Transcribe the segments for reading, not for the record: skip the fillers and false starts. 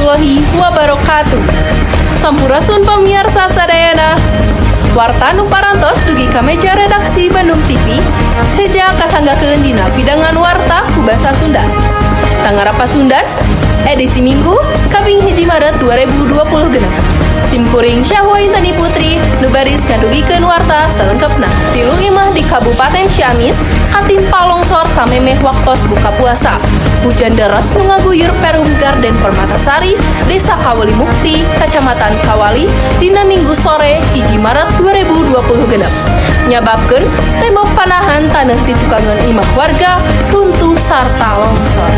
Warahmatullahi wabarakatuh. Sampurasun, pamiarsa sadayana. Warta nu parantos dugi ka meja redaksi Bandung TV seja kasanggakeun dina pidangan warta ku basa Sunda. Tanggara Pasundan edisi Minggu kaping 1 Maret 2026. Sim kuring, Syahwa Intani Putri, nu baris ngadugikeun warta salengkepna. Tilu imah di Kabupaten Ciamis katimpa longsor samemeh waktos buka puasa. Hujan deras nu ngaguyur Perum Garden Permatasari, Desa Kawali Mukti, Kecamatan Kawali, dina Minggu sore 1 Maret 2026. Nyababkeun tembok panahan taneuh di tukangan imah warga runtuh sarta longsor.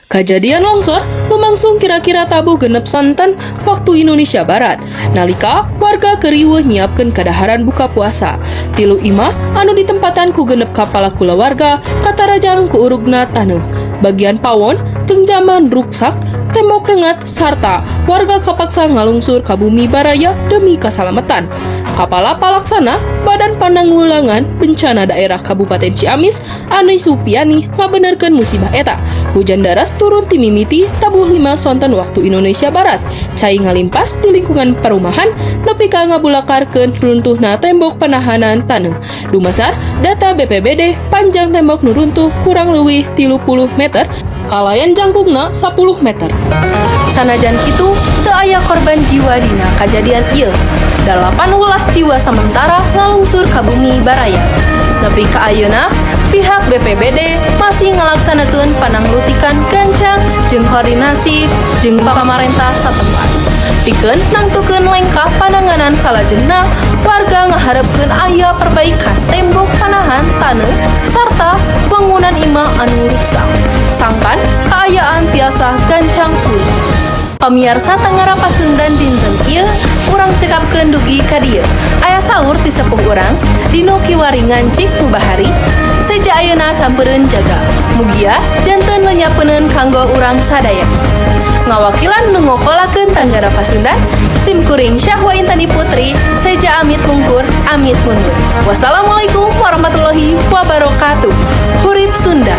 Kajadian longsor lumangsung kira-kira tabuh 6 sonten waktu Indonesia Barat. Nalika warga keur riweuh nyiapkeun kadaharan buka puasa. Tilu imah anu ditempatan ku 6 kapala kulawarga katarajang ku urugna taneuh. Bagian pawon jeung jamban ruksak, tembok rengat, sarta warga kapaksa ngalungsur ka bumi baraya demi kasalamatan. Kapala Palaksana Badan Pananggulangan Bencana Daerah Kabupaten Ciamis, Ani Supiani, ngabenerkeun musibah eta. Hujan deras turun ti mimiti tabuh 5 sonten waktu Indonesia Barat. Cai ngalimpas di lingkungan perumahan nepi ka ngabulakarkeun runtuhna tembok penahanan taneuh. Dumasar data BPBD, panjang tembok nu runtuh kurang leuwih 30 meter kalayan jangkungna 10 meter. Sanajan kitu, teu aya korban jiwa dina kajadian ieu. 18 jiwa sementara ngalungsur ka bumi baraya. Nepi ka ayeuna, pihak BPBD masih ngalaksanakeun pananglutikan gancang jeung koordinasi jeung pamarentah satempat pikeun nangtukeun lengkah pananganan salajengna. Warga ngaharepkeun aya perbaikan tembok panahan taneuh sarta bangunan imah anu ruksak sangkan kaayaan tiasa gancang pulih. Pamiarsa, Tanggara Pasundan dinten ieu urang cekapkeun dugi ka dieu. Aya saur ti sepuh urang dinu kiwari ngancik nu bahari, seja ayeuna sampeureun jaga. Mugia janten lenyapeuneun kanggo urang sadaya. Ngawakilan nu ngokolakeun Tanggara Pasundan, sim kuring, Syahwa Intani Putri, seja amit mungkur, amit mundur. Wassalamualaikum warahmatullahi wabarakatuh. Hurip Sunda.